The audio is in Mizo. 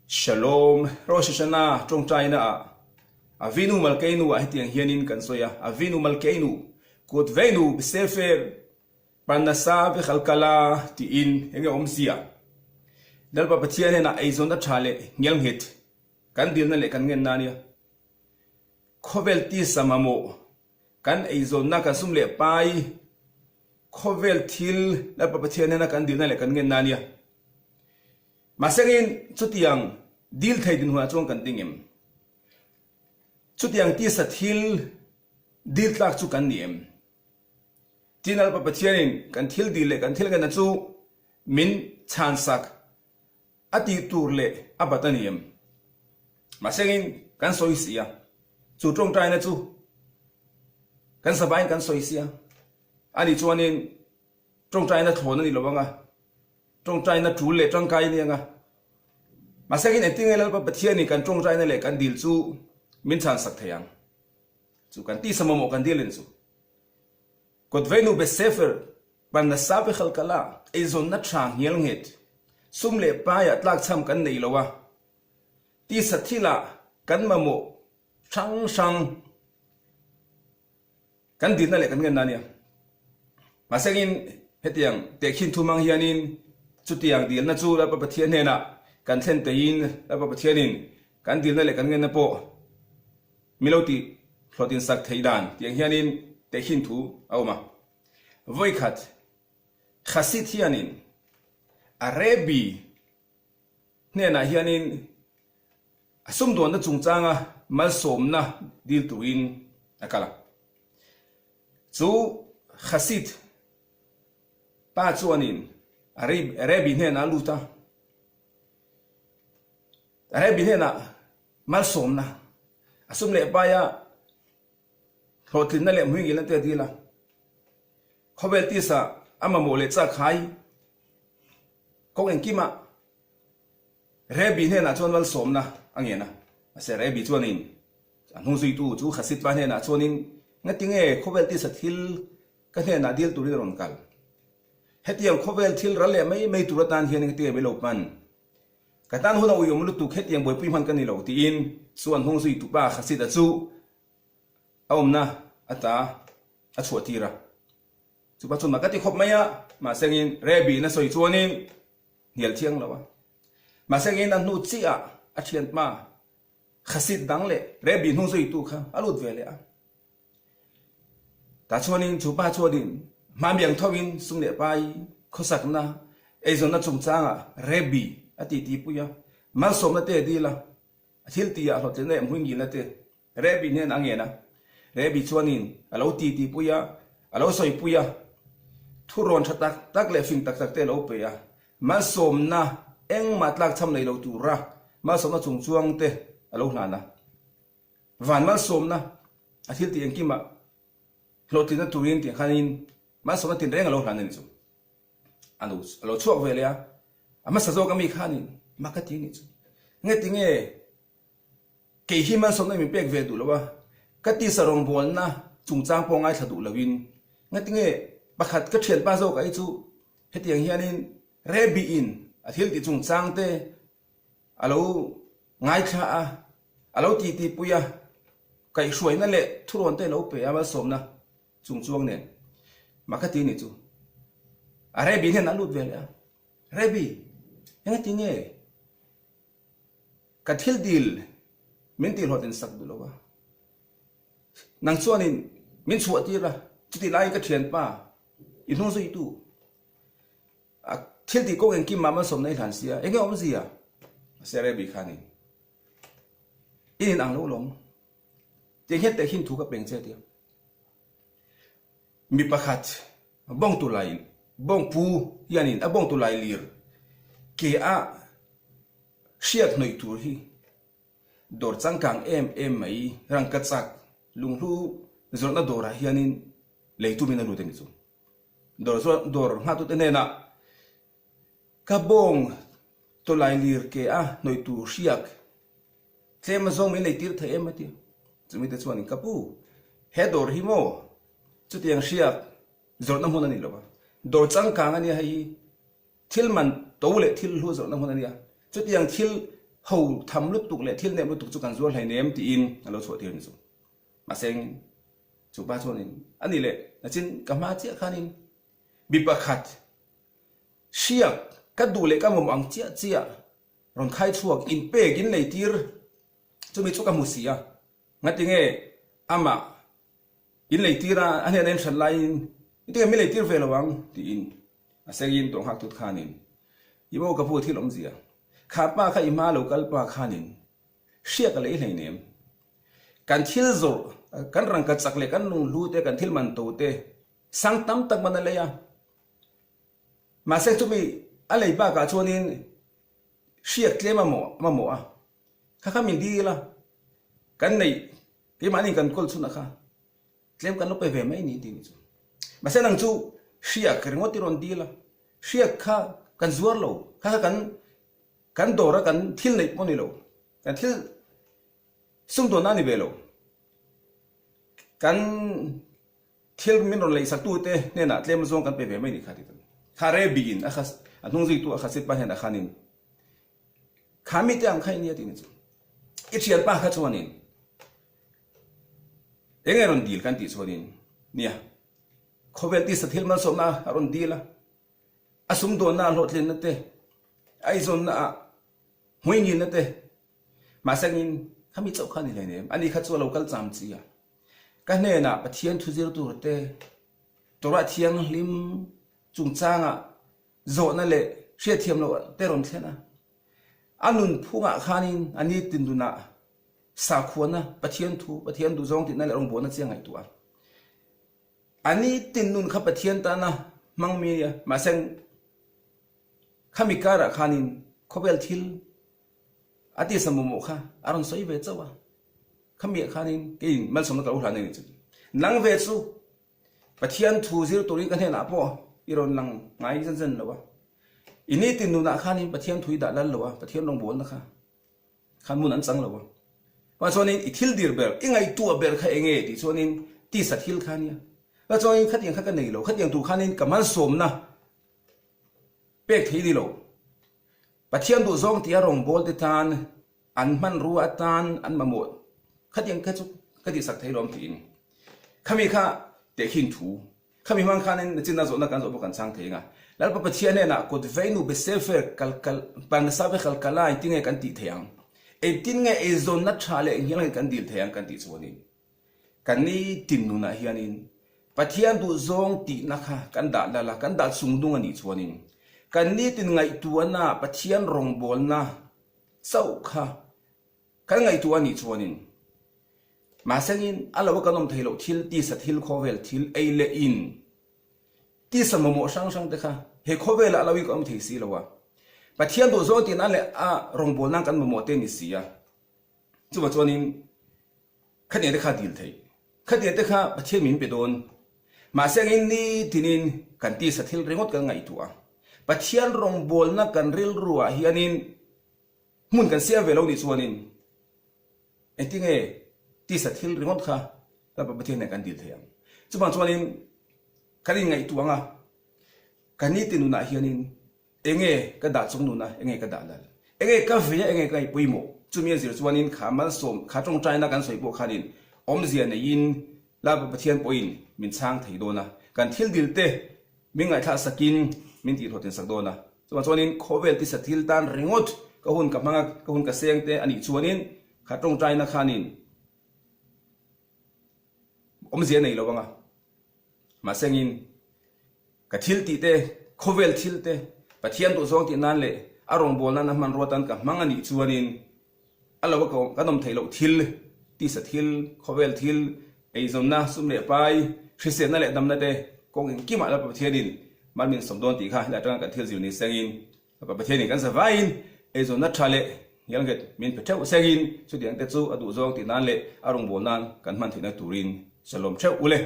Shalom, Rosh Hashanah tawngtaina ah Avinu Malkeinu ah hetiang hianin kan sawi a, Avinu Malkeinu, kut veinu B'Sefer Parnasa V'Chalkala tiin enge awmzia? Lalpa Pathian hnenah eizawnna tha leh ngelnghet kan dilna leh kan ngenna a nia. Khawvel tisa mamawh kan eizawnna kan sum leh pai khawvel thil Lalpa Pathian hnena kan dilna leh kan ngenna a nia. Mahsengin chutiang dil thei dinhmunah chuan kan ding em? Chutiang tisa thil dil tlak chu kan ni em? Tin Lalpa Pathianin kan thil dil leh kan thil ngenna chu min chhansak A tih tur leh a bat a ni em? Mahsengin kan sawi si a, chu tawngtaina chu kan zavaiin kan sawi si a, ani chuanin tawngtaina thlawn a ni lo ang a, tawngtaina tul leh tangkai a ni ang a. Mahsengin engtin nge Lalpa Pathianin kan tawngtaina leh kan dil chu min chhansak thei ang? Chu kan tisa mamawh kan dil a ni chu. Kawtveinu Bethsefer Parnasa Vekhalkala eizawnna tha nghial nghet, sum leh paiah tlakchham kan nei lo a, tisa thilah kan mamawh hrang hrang kan dilna leh kan ngenna a nia. Mahsengin hetiang tehkhin thu hmang hianin chutiang dilna chu Lalpa Pathian hnenah kan thlen teiin Lalpa Pathianin kan dilna leh kan ngenna pawh mi lo tih hlawhtin sak theih dan tiang hianin tehkhin thu a awm a. Vawikhat, Khasit hianin a Rebbe hnenah hianin a sumdawnna chungchanga malsawmna dil turin a kal a. Chu Khasit pa chuanin a Rebbe hnenah a lut a, a Rebbe hnenah malsawmna a sum leh paia Hlawhtlinna leh hmuingilna te a dil a, khawvel tisa a mamawh leh chak hai kawng engkima Rebbe hnenah chuan malsawmna a ngen a. Mahse Rebbe chuanin a hnungzuitu chu Hasid pa hnenah chuanin ngatinge khawvel tisa thil ka hnenah dil turin a rawn kal? Hetiang khawvel thil ral leh mai mai tur atan hian ngatinge min lo pan? Ka tan hun a uiawm lutuk hetiang buaipui hman ka ni lo tiin chu an hnung zui tupa Hasid-a chu a awmna ata a chhuah tir a. Chupa chuan mah ka ti khawp mai a, mahsengin Rebbe-in a sawi chuanin hnial thiang lo a. Mahsengin a hnu chiah a thianpa Hasid dang leh Rebbe hnung zuitu kha a lut ve leh a. Tah chuanin chu pa chuanin hmamiang thoin sum leh pai khawsakna eizawnna chungchangah Rebbe a titipui a, malsawmna te a dil a, a thil tihah hlawhtlinna leh hmuingilna te Rebbe hnenah a ngen a. Rebbe chuanin a lo titipui a, a lo sawipui a, thurawn tha tak tak leh fing tak tak te a lo pe a, malsawmna engmah tlakchham nei lo tura malsawmna chungchuang te a lo hlan a. Van malsawmna a thil tih engkimah hlawhtlinna turin tih khanin malsawmna tinreng a lo hlan a ni chu. A lo a lo chhuak ve leh a, a hmasa zawk ami khanin mak ka ti a nih chu. Nge tinge kei hi malsawmna min pek ve duh lo a, ka tisa rawngbawlna chungchang pawh ngaithla duh loin nge tinge pakhat ka thianpa zawk ah hi chu hetiang hianin Rebbe-in a thil tih chungchang te A lo ngaithla a, a lo titipui a, kaihhruaina leh thurawn te a lo pe a, malsawmna chung chuang nen. Mah ka ti ni chu. A Rebbe hian a lut ve leh a, Rebbe, engati nge ka thil dil min tihhlawhtlin sak duh lo a? Nang chuanin min chhuah tir a, chutih laiin ka thianpa i hnung zuitu A thil tih kawng engkim mah malsawmna i hlan sia, enge awmzia? Mahse Rebbe khanin, I nin ang lo lawm, tiang hian tehkhin thu ka peng che tia. Mi pakhat bawngtu lai, bawngpu hianin a bawngtu lai lir ke a hriat hnawih tur hi dawr changkang em em mai rangkachak lunghlu zawrhna dawrah hianin lei tumin a lut a ni chu. Dawr chuan dawr nghahtute hnenah, Ka bawng tawlai lir ke a hnawih tur hriak tlem azawng min leitir thei em a ti. Chumite chuanin, Ka pu, he dawr hi maw chutiang hriak zawrhna hmun a ni lo a, dawr changkang a nia hei hi thil man to leh thil hlu zawrhna hmun a nia, chutiang thil. Ho tham lutuk leh thil nem lutuk chu kan zuar hleinem tiin a lo chhuah tir ni chu. Mahse chu pa chuanin a ni leh nachin ka hma chiah khanin mi pakhat hriak ka duh leh ka mamawh ang chiah chiah rawn khai chhuak inpek in lei tir chumi chu ka hmu si a, ngatinge amah in lei tir a, a hnenah in hran laiin engtinge min lei tir ve lo ang tiin a sengin tawh nghak tut khanin i aw ka pu thil awmzia kha pa kha i hma lo kal pa khanin hriak a lei hleinem kan thil zawrh kan rangka chak leh kan lunghlu te kan thil man to te sang tam tak man a lei a mahse chumi a lei bakah chuanin hriak tlem a mamawh a kha kha min dil a kan neih Keimahni kan kawl chhunah kha tlem kan lo pe ve mai ni tih ni chu. Mahse nang chu hriak ringawt i rawn dil a, hriak kha kan zuar lo, kha kha kan kan dawr a kan thil neih pawh ni lo, kan thil sumdawnna a ni ve lo. Kan thil min rawn leihsak tute hnenah tlem zawng kan pe ve mai ni kha ti ta. Kha Rebi in a kha a hnung zuitu a kha sit pa hnenah khanin Kha mite ang kha i nia tih ni chu. I thianpa kha chuanin eng nge rawn dil kan tih chuanin nia khawvel tisa thil malsawmna a rawn dil a, a sumdawnna a hlawhtlinna te, a eizawnna ah hmuingilna te mahse angin khami chauh kha a ni hleinem, ani kha chu a lo kal cham chi a. Ka hnenah Pathian thu zir tur te, Torah thianghlim chungchangah Zawhna leh hriatthiam loh te rawn thlen a. A nunphungah khanin a nitin nunah sakhuana, Pathian thu, Pathian duhzawng tihna leh rawngbawlna chiang ngaihtuah a. A nitin nun kha Pathian tana hmang mi a nia. Mahse, khami karah khanin khawvel thil a tisa mamawh kha a rawn sawi ve chauh a. Khamiah khanin keiin malsawmna ka lo hlan a ni chu. Nang ve chu Pathian thu zir turin ka hnenah pawh i rawn lang ngai zen zen lo a. I nitin nunah khanin Pathian thu i dah lal lo a, Pathian rawngbawlna kha khan hmun an chang lo a. Chuvang chuanin i thil dir ber, i ngaihtuah ber kha eng nge tih chuanin tisa thil kha a nia. Chuvang chuanin khatiang kha ka nei lo, khatiang tur khanin ka malsawmna pek thei ni lo. Pathian duhzawng tia rawngbawlte tan An hmanrua atan an mamawh khatiang kha chu ka tihsak thei lawm tiin khami kha tehkhin thu khami hmang khanin nachinna zawhna kan zawh pawh kan chhang thei ang a. Lalpa Pathian hnenah kut veinu Besefer kalkal Parnasave kalkala engtin nge kan tih thei ang? Engtin nge eizawnna tha leh enghial nge kan dil thei ang kan tih chuanin kan nitin nunah hianin Pathian duhzawng tihna kha kan dah lal a, kan dah chungdung a nih chuanin kan nitin ngaihtuahna Pathian rawngbawlna Chauh kha kan ngaihtuah a nih chuanin mahsengin a lo a kan awm thei loh thil tisa thil khawvel thil ei leh in tisa mamawh hrang hrang te kha he khawvelah a lo in kan awm thei si lo a, Pathian duh zawng tih nan leh a rawngbawlnan nan kan mamawh te ni si a, chuvah chuanin khatiang te kha dil theih, khatiang te kha Pathian min pe dawn mahsengin nitinin kan tisa thil ringawt kan ngaihtuah a, Pathian rawngbawlna kan rilruah hianin Hmun kan siam ve lo nih chuanin engtinge tisa thil ringawt kha Lalpa Pathian nen kan dil thei ang. Chuvang chuanin kan inngaihtuah ang a, ka nitin nunah hianin enge ka dah chung nuna, enge ka dah lal, enge ka vei a, enge ka ngaihpawimawh. Chumi a zir chuanin kha malsawm, kha tawngtaina kan sawi pawh khanin awmzia neiin Lalpa Pathian pawhin min chhang thei dawn a, kan thil dil te Min ngaihthlak sakin min tihhlawhtlin sak dawn a. Chuvang chuanin khawvel tisa thil tan ringawt ka hun ka hmang a, ka hun ka seng te a nih chuanin kha tawngtaina khanin awmzia a nei lo ang a. Mahsengin ka thil tih te, khawvel thil te, Pathian duhzawng tih nan leh a rawngbawlna nan a hmanrua tan ka hmang a nih chuanin A lo a kan awm theih loh thil, tisa thil, khawvel thil, eizawnna, sum leh pai, hriselna leh damna te kawng engkimah Lalpa Pathianin mal min sawm dawn tih kha helai atanga kan thil zir ni sengin Lalpa Pathianin kan zavaiin eizawnna tha leh ngialnghet min pe theuh sengin chutiang te chu a duhzawng tih nan leh a rawngbawlnan kan hman theihna turin sawlawm theuh ule.